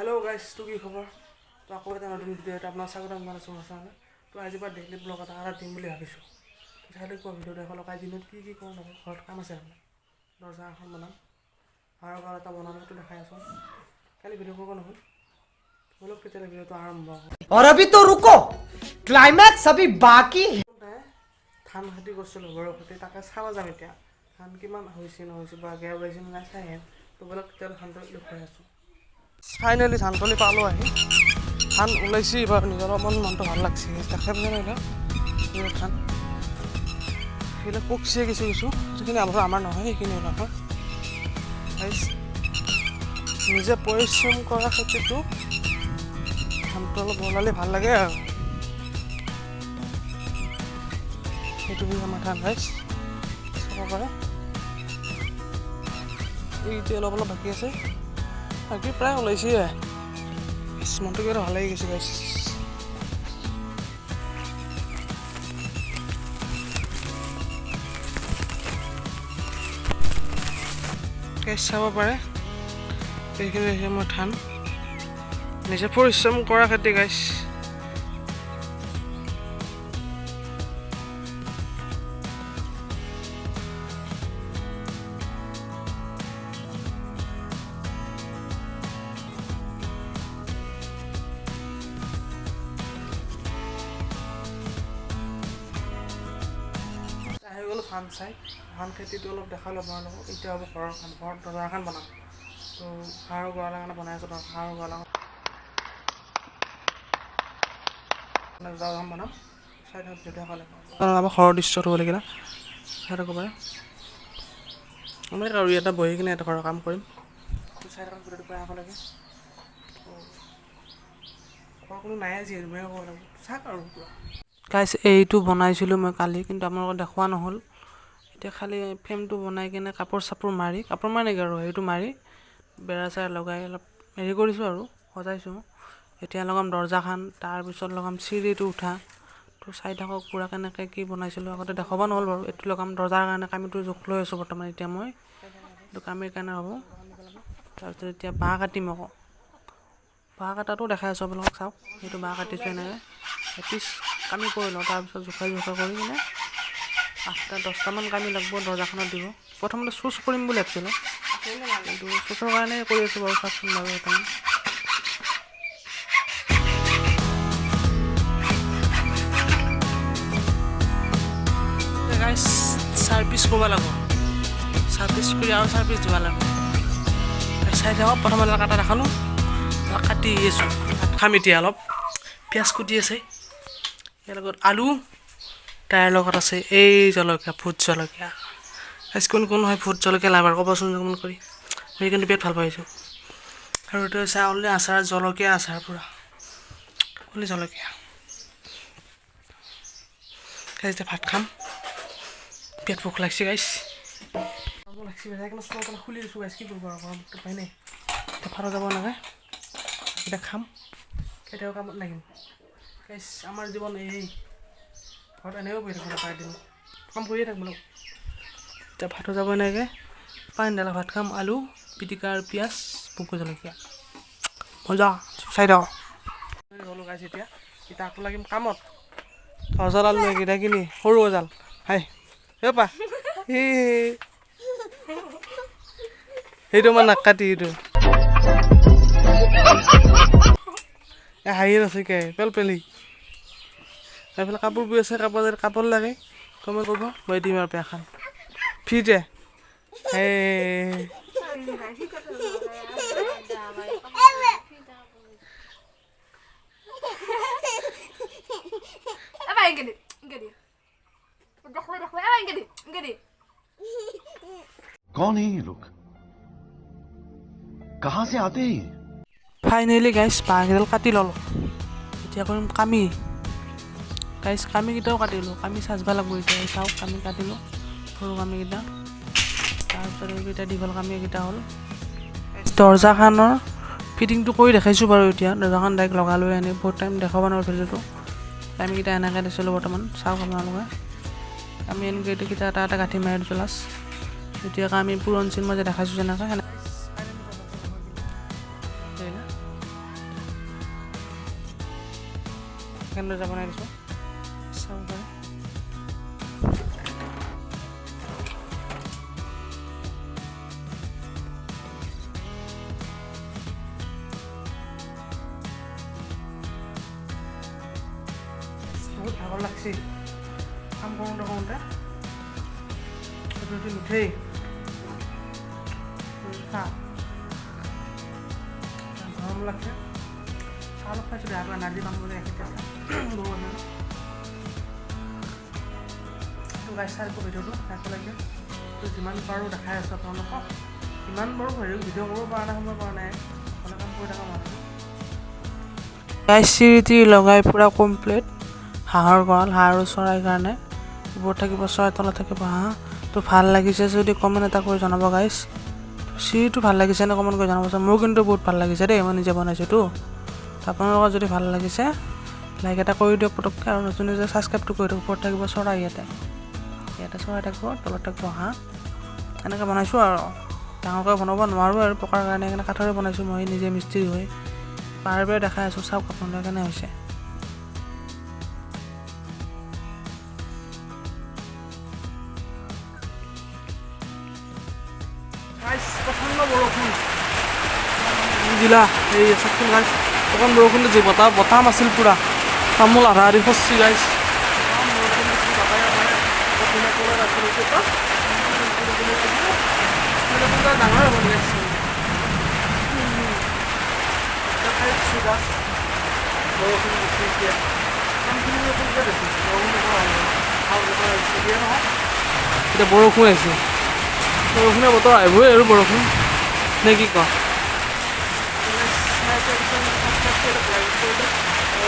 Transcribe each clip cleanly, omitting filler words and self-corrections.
Hello' guys, তো কি খবৰ? তো আকৌ এটা নতুন ভিডিঅ' এটা আপোনাক স্বাগতম জনাইছোঁ। সঁচা তো আজিৰ পৰা ডেইলি ব্লগ এটা এটা দিম বুলি ভাবিছোঁ। চাই থাকিব ভিডিঅ'টো এখন। আজি দিনত কি কি কৰোঁ নকৰোঁ, ঘৰত কাম আছে, মানে দৰ্জা এখন বনাম আৰু ঘৰ এটা বনাম, সেইটো দেখাই আছোঁ। কালি ভিডিঅ' কৰিব নহ'ল। ব'লক তেতিয়াহ'লে ভিডিঅ'টো আৰম্ভ কৰোঁ। और अभी तो रुको, क्लाइमैक्स अभी बाकी है। ধান খেতি কৰিছিলোঁ, বৰো খেতি, তাকে চাব যাম এতিয়া ধান কিমান হৈছে নহৈছে বা গেৰ ওলাইছে নাই চাই আহিম। তো ব'লক তেতিয়াহ'লে ধানটো দেখুৱাই আছোঁ। ফাইনেলি ধানতলি পালোঁ আহি। ধান ওলাইছে এইবাৰ, নিজৰ অলপমান মনটো ভাল লাগছে। তাকে মানে এইবিলাক ধান সেইবিলাক পকছে কিছু কিছু, যিখিনি আমাৰ নহয় সেইখিনি হ'ল আমাৰ। নিজে পৰিশ্ৰম কৰা খেতিটো ধানটো অলপ ওলালে ভাল লাগে আৰু। সেইটো আমাৰ ধান ৰাইজ চাব পাৰে। এইটো অলপ অলপ বাকী আছে, বাকী প্ৰায় ওলাইছে। মনটো কিবা ভাল লাগি গৈছে গাইছ। গাইছ চাব পাৰে, এইখিনি হৈছে মোৰ ধান, নিজে পৰিশ্ৰম কৰা খেতি গাইছ। আহি গ'লোঁ ধান চাই, ধান খেতিটো অলপ দেখালোঁ আপোনালোকক। এতিয়া হ'ব ঘৰৰ কাম, ঘৰত দৰ্জা এখন বনাম। তো হাঁহৰ গঁৰালৰ কাৰণে বনাই আছোঁ, হাঁহৰ গঁৰালৰ দৰ্জা বনাম। চাই থাকক ভিডিঅ'টো শেষলৈকে। আমাৰ ঘৰৰ দৃশ্যটো হ'ব লাগিলে চাই থাকিব পাৰে। আমি আৰু ইয়াতে বহি কিনে এটা ঘৰৰ কাম কৰিম। চাই থাকক ভিডিঅ'টো প্ৰায় শেষলৈকে। ঘৰ কোনো নাই যিহেতু মই ক'ব লাগিব, চাওক আৰু পুৰা। গাইছ এইটো বনাইছিলোঁ মই কালি, কিন্তু আপোনালোকক দেখুওৱা নহ'ল। এতিয়া খালি ফ্ৰেমটো বনাই কিনে কাপোৰ চাপোৰ মাৰি, কাপোৰ মাৰি নেকি আৰু সেইটো মাৰি বেৰা চেৰা লগাই অলপ হেৰি কৰিছোঁ আৰু সজাইছোঁ। এতিয়া লগাম দৰ্জাখন, তাৰপিছত লগাম চিৰিটো উঠা। তো চাই থাকক পূৰা কেনেকৈ কি বনাইছিলোঁ, আগতে দেখুৱাব নহ'ল বাৰু। এইটো লগাম দৰ্জাৰ কাৰণে, কামিটো জোখ লৈ আছোঁ বৰ্তমান এতিয়া মই, এইটো কামিৰ কাৰণে হ'ব। তাৰপিছত এতিয়া বাঁহ কাটিম আকৌ, বাঁহ কটাটো দেখাই আছোঁ আপোনালোকক। চাওক সেইটো বাঁহ কাটিছোঁ এনেকৈ এপিচ কামি কৰি লওঁ, তাৰপিছত জোখাই জোখাই কৰি কিনে 8টা 10টামান কামি লাগব দৰ্জাখনত দিব। প্ৰথমতে চুচ কৰিম বুলি ভাবিছিলোঁ, কিন্তু চুচৰ কাৰণে কৰি আছোঁ বাৰু। চাওকচোন বাৰু বৰ্তমান গাইছ চাৰ্ভিচ কৰিব লাগিব, চাৰ্ভিচ কৰি আৰু চাৰ্ভিচ দিব লাগিব। চাই থাকক, প্ৰথমতে কাটা দেখালোঁ, কাটি আছোঁ। ভাত খাম এতিয়া, অলপ পিঁয়াজ কুটি আছে, ইয়াৰ লগত আলু, তাৰ লগত আছে এই জলকীয়া, ভোট জলকীয়া। গাইছ কোন কোন হয় ভোট জলকীয়া লাভাৰ ক'বচোন অকণমান কৰি, মই কিন্তু বিৰাট ভাল পাইছোঁ। আৰু এইটো হৈছে অনলি আচাৰ, জলকীয়া আচাৰ, পূৰা অনলি জলকীয়া। গাইছ এতিয়া ভাত খাম, পেট ভোক লাগছে গাইছ, গৰম লাগছে। সেইকাৰণে চোলা খুলি দিছোঁ গাইছ, কি কৰিব আৰু গৰমটো উপায় নাই। এতিয়া ভাতো যাব নালাগে, এতিয়া খাম, কেতিয়াও কামত লাগিম। গাইছ আমাৰ জীৱন এই ঘৰত এনেও বহি থাকিব নাপায়, দিন কাম কৰিয়ে থাকিব লাগিব। এতিয়া ভাতো যাব এনেকৈ, পানী ঢালা ভাত খাম, আলু পিটিকা আৰু পিঁয়াজ, বুকু জলকীয়া, মজা। চাই থাকক গ'লোঁ গাইছ। এতিয়া এতিয়া আকৌ লাগিম কামত। গজাল আনলো এইকেইটা কিনি, সৰু গজাল। হাই পা সেইটো মই নাকাটি, সেইটো হাঁহি আছে কে পেল পেলি। এইফালে কাপোৰ বৈ আছে, কাপোৰ যদি কাপোৰ লাগে কমেণ্ট কৰিব, মই দিম আৰু পেয়াখন ফ্ৰীতে। এই कौन है ये लोग, कहां से आते हैं ये? ফাইনেলি গাইছ বাঁহকেইডাল কাটি ল'লোঁ। এতিয়া কৰিম কামি। গাইছ কামিকেইটাও কাটিলোঁ, কামি চাজবা লাগিব এতিয়া। চাওক কামি কাটিলোঁ, সৰু কামিকেইটা, তাৰপিছত এইকেইটা দীঘল কামিকেইটা হ'ল। দৰ্জাখনৰ ফিটিংটো কৰি দেখাইছোঁ বাৰু। এতিয়া দৰ্জাখন ডাইৰেক্ট লগালোঁ, এনেই বহুত টাইম দেখাব নোৱাৰোঁ ভিডিঅ'টো। কামিকেইটা এনেকৈ দিছিলোঁ বৰ্তমান, চাওক আপোনালোকে। আমি এনেকৈ এইকেইটা এটা এটা গাঁঠি মাৰি দিছোঁ লাষ্ট। এতিয়া আমি পূৰণ চিন মই যে দেখাইছোঁ যেনেকৈ সেনেকৈ। এইখন দৰ্জা বনাই দিছোঁ, চাব পাৰে। বহুত ভাগৰ লাগছে কাম কৰোঁতে কৰোঁতে, ৰুটি নুঠেই। চাহ গৰম লাগছে, চাহ অলপ খাইছোঁ, দেহাটো এনাৰ্জি পাম বুলি গাখীৰ চাহ গৰু। তো গাইছ, চাই ভিডিঅ'টো শেষলৈকে। তো যিমান পাৰোঁ দেখাই আছোঁ আপোনালোকক। ইমান বাৰু হেৰি ভিডিঅ' কৰিব পৰা নাই, সময় পৰা নাই, অকলে কাম কৰি থকা মানুহ। গাইছ, চিৰি তিৰি লগাই পূৰা কমপ্লিট হাঁহৰ গঁৰাল, হাঁহ আৰু চৰাইৰ কাৰণে। ওপৰত থাকিব চৰাই, তলত থাকিব হাঁহ। তো ভাল লাগিছে যদি কমেণ্ট এটা কৰি জনাব গাইছ। চিৰিটো ভাল লাগিছে নে কমেণ্ট কৰি জনাবচোন। মোৰ কিন্তু বহুত ভাল লাগিছে দেই, মই নিজে বনাইছোঁতো। আপোনালোকৰ যদি ভাল লাগিছে লাইক এটা কৰি দিয়ক পটককৈ, আৰু নতুন নিজে ছাবস্ক্ৰাইবটো কৰি দিয়ক। ওপৰত থাকিব চৰাই, ইয়াতে ইয়াতে চৰাই থাকিব, তলত থাকিব হাঁহ। এনেকৈ বনাইছোঁ আৰু ডাঙৰকৈ বনাব নোৱাৰোঁ আৰু পকাৰ কাৰণে, সেইকাৰণে কাঠৰে বনাইছোঁ মই নিজে মিস্ত্ৰী হৈ। বাৰে বাৰে দেখাই আছোঁ, চাওক আপোনালোকে কেনে হৈছে। প্ৰচণ্ড বৰষুণ দিলা, এই চাওকচোন গাইছ, অকণ বৰষুণ দিছে, বতাহ বতাহ মাছিল, পূৰা তামোল আধা আধি খসছি গাইছ। ডাঙৰ হ'ব গাছ, বৰষুণ দিছে এতিয়া, কামখিনি দিছে, বৰষুণ নহয়, এতিয়া বৰষুণ আহিছে, বৰষুণৰ বতৰ আহিবই আৰু বৰষুণ নে কি কওঁ।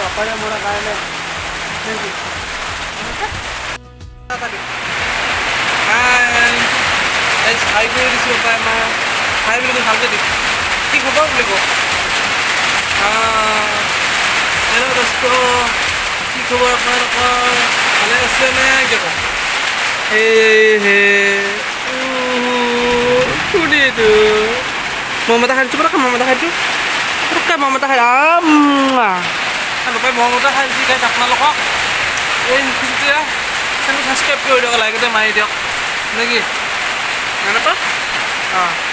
অকলে মোৰ কাৰণে নে কি? হাই কৰি দিছোঁ পাই মই, হাই বুলি ভালকৈ দিছোঁ, কি খবৰ বুলি কওঁ। হেল্ল' দোস্ত, কি খবৰ আপোনালোকৰ, ভালে আছে নে কি কওঁ? হে কোনে এইটো? মম এটা খাই দিছোঁ, পটককৈ মম এটা খাই দিছোঁ, পটককৈ মম এটা খাই নাপায়, মম এটা খাই দিছোঁ গাইছ আপোনালোকক। এই চেনেল ছাবস্ক্ৰাইব কৰি দিয়ক, লাইক এটা মাৰি দিয়ক, নেকি নাপা? অঁ।